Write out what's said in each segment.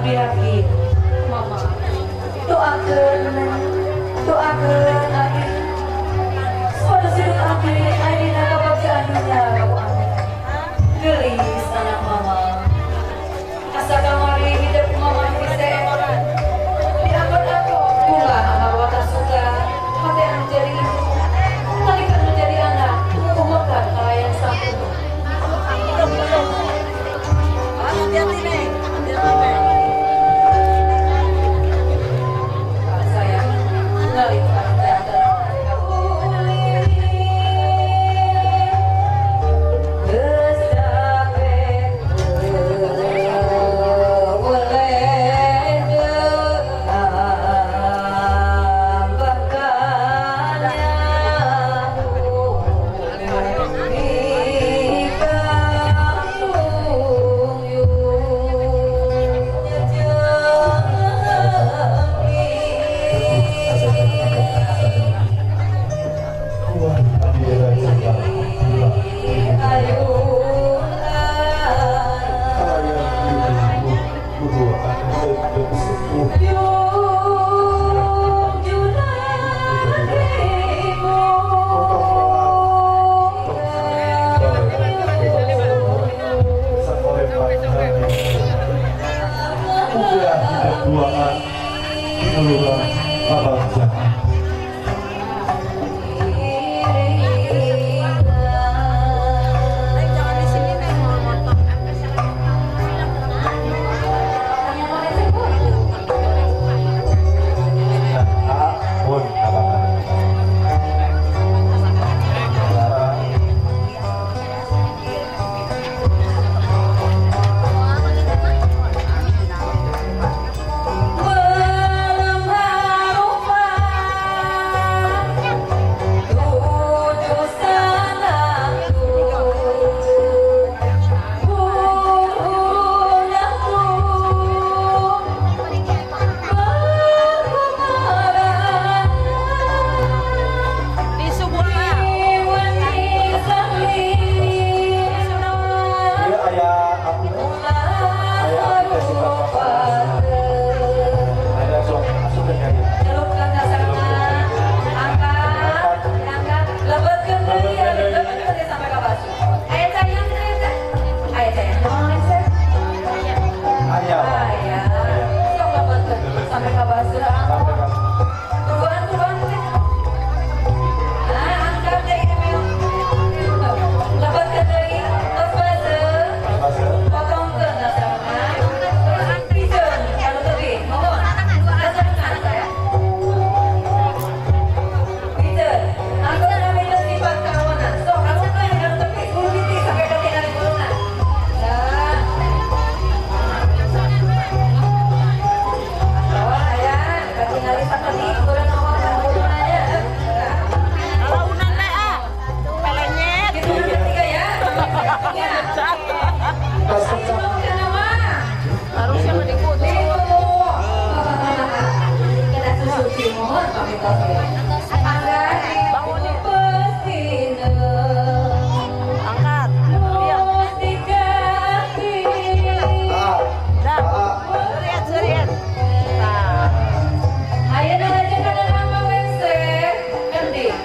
Abdi yakin mama doakeun doakeun abdi suara sudut abdi ayeuna kabagjaan dunya kamu amin. Geulis anak mama asa kamari hidup mama hese diangkut aku bunga amarwata suka hati anu jadi ibu nalika anu jadi anak kumaha kalayan sampurna. Hati-hati Neng, hati-hati Neng. Saya ngalih.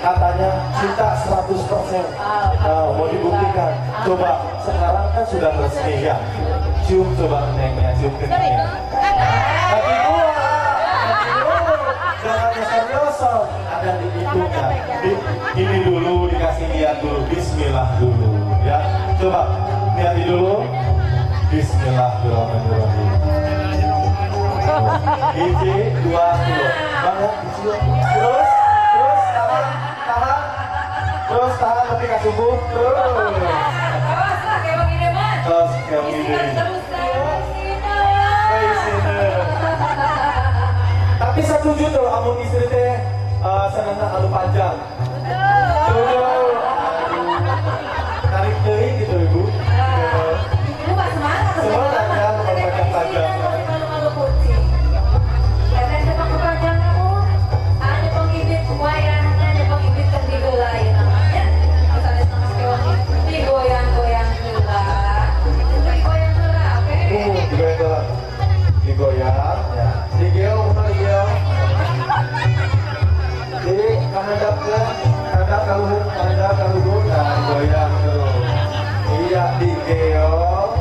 Katanya cinta 100%. Nah, mau dibuktikan. Coba sekarang kan sudah resmi ya. Cium coba nengnya, cium keningnya. Kaki gua, jangan nyosor-nyosor. Ada di itunya. Ini dulu dikasih lihat dulu. Bismillah dulu ya. Coba lihat dulu. Bismillahirrahmanirrahim. Hiji, dua, tiga. Banget dicium. Terus. Terus tahan, tahan, terus tahan tapi gak subuh, terus. Awas lah kayak begini mah. Terus kayak begini. Tapi setuju tuh, amun istri teh seneng anu panjang. Setuju. Tarik deui gitu ibu. Ibu mah semangat. Semangat ya, panjang-panjang. Digoyang-goyang heula. Digoyang heula, oke? Digoyang heula. Digoyang ya. Digeong digeong. Di kahandapkeun, handap ka luhur, handap ka luhur, nah digoyang terus. Iya, digeong.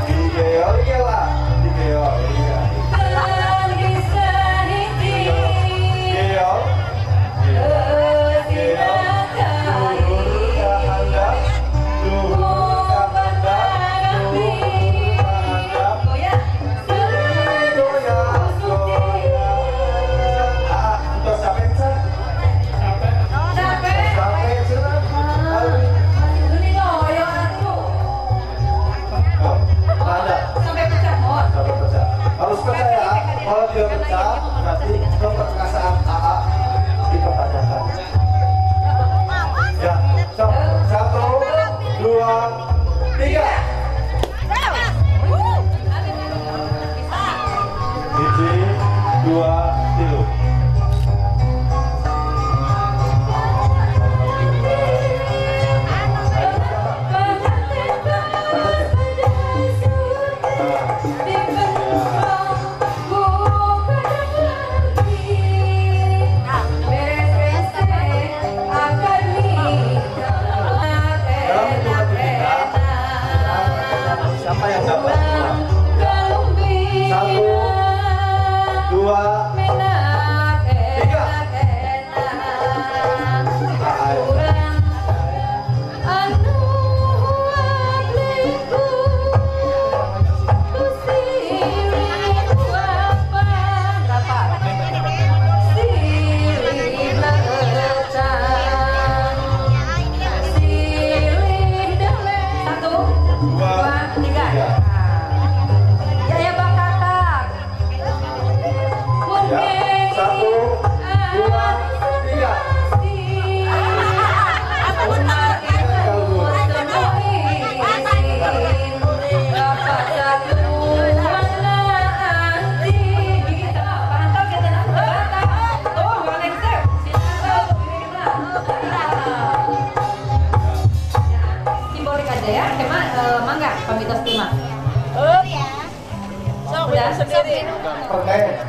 Digeong, digeong lah. Digeong, iya. Geong. Geong. Luhur ka handap, luhur ka handap, luhur ka handap. Goyang, goyang. Ah, udah sampai can. Sampai cenah. Ada. Sampai pecah, mohon. Sampai pecah. Harus pecah ya. Kalau tidak pecah, nanti keperkasaan AA dipertanyakan. Ya, sok. 1, 2, 3. 1, 2, 3. Siapa yang dapat? 1, 2, 3.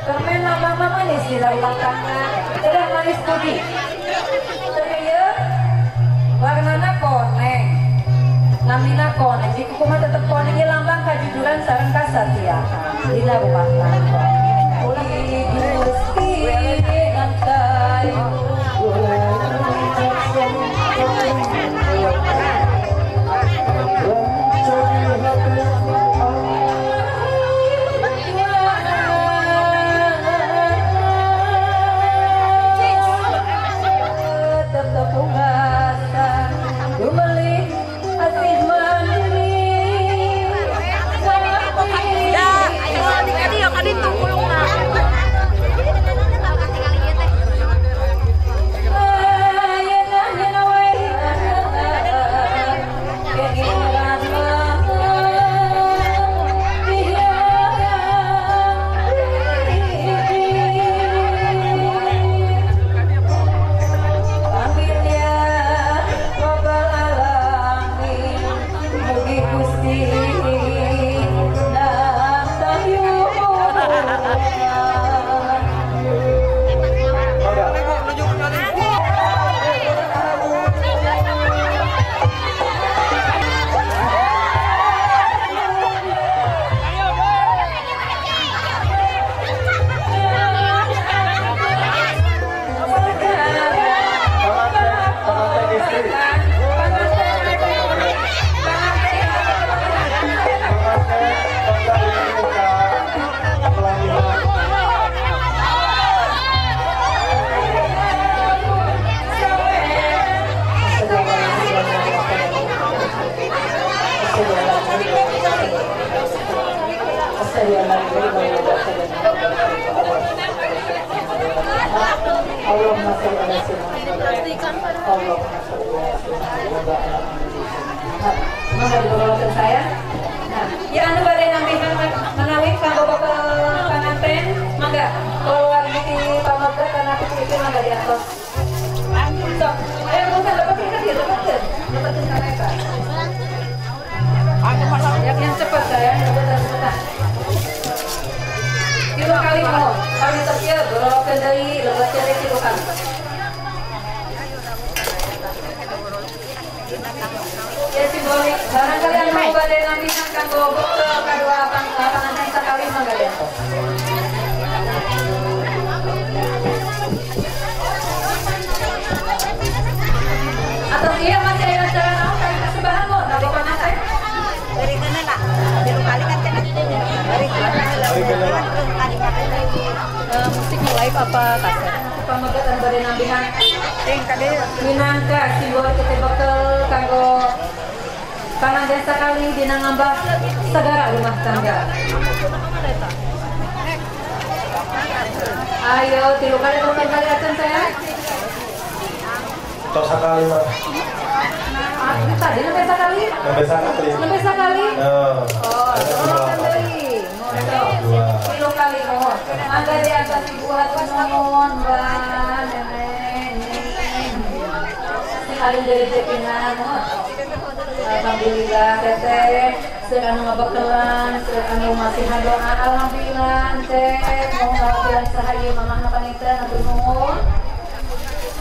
Permen lama-lama manis di ulang tangan, sudah manis putih. Terus warnana koneng, namina koneng. Di kukuman tetep koneng, ini lambang kajujuran sareng kasatiaan. Dina rumah tangga. Uli Gusti lantai. Allahumma sholli ala sayyidina Muhammad. Allahumma sholli ala sayyidina Muhammad. Mangga dibawakan saya. Nah, ya anu bade nambihan menawi kanggo bapak panganten, mangga keluar di pamegah karena itu mangga diantos. Sok, ayo bukan lepetin kan dia lepetin, lepetin sama Eka. Yang cepat saya, cepetan cepetan. deui, lebetkeun deui 3 kali. Ya simbolik, barangkali anu bade nambihan kanggo bekal kadua panganten sakali mangga diantos. Atau iya masih ada acara naon kali persembahan mo, nago panganten. Dari kana lah, tilu kali kan cenah. Dari kana. Musik live apa kaset? Pameget anu bade nambihan. Minangka simbolik kita bekal kanggo panganten sakali dina ngambah segara rumah tangga. Ayo 3 kali atau 4 kali acan saya? Tos sakali mah. Tadi nembe sakali? Nembe sakali. Nembe sakali? Oh, oh, deui. 3 kali mohon. Mangga di atas ibu hatur nuhun, Mbak, Nenek, Ning. Sing alim dari Cepina mohon. Alhamdulillah teteh, seueur anu ngabekelan, seueur anu masihan doa, alhamdulillah teh. Mohon ngawakilan saha ieu mamahna paniten hatur nuhun.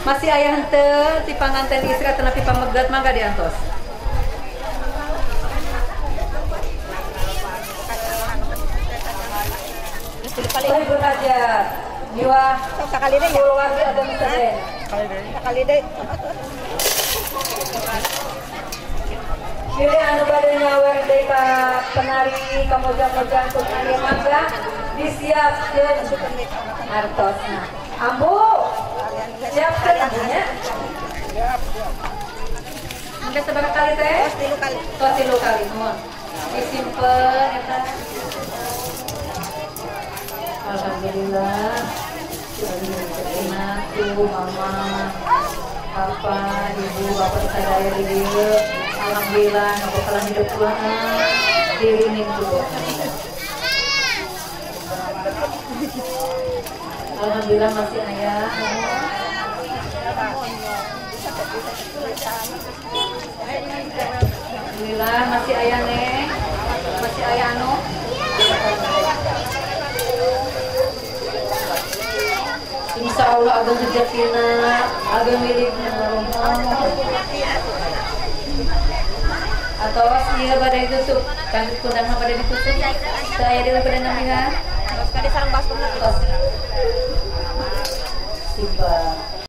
Masih aya henteu ti panganten istri atanapi pamegat mangga diantos. Ibu aja jiwa sakali deui ya. Keluarga ada misalnya. Sakali deui. Jadi anu bade nyawer deui ka penari ka mojang-mojang penari mangga disiapkeun artosna. Ambu siapkeun ambunya. Sampai sabaraha kali teh? 3 kali. Tos 3 kali mohon. Disimpen eta. Alhamdulillah. Tuh mama, papa, ibu, bapak sadaya di dieu. Alhamdulillah ngabekalan hidup kumaha diri ning tuh. Alhamdulillah masih aya. Alhamdulillah masih aya neng, masih aya anu. Insya Allah ageng rejakina, ageng milikna atau iya badai tutup, kanggo kundang badai ditutup. Saya di pada namina. Terus kali sareng baskom. Simba.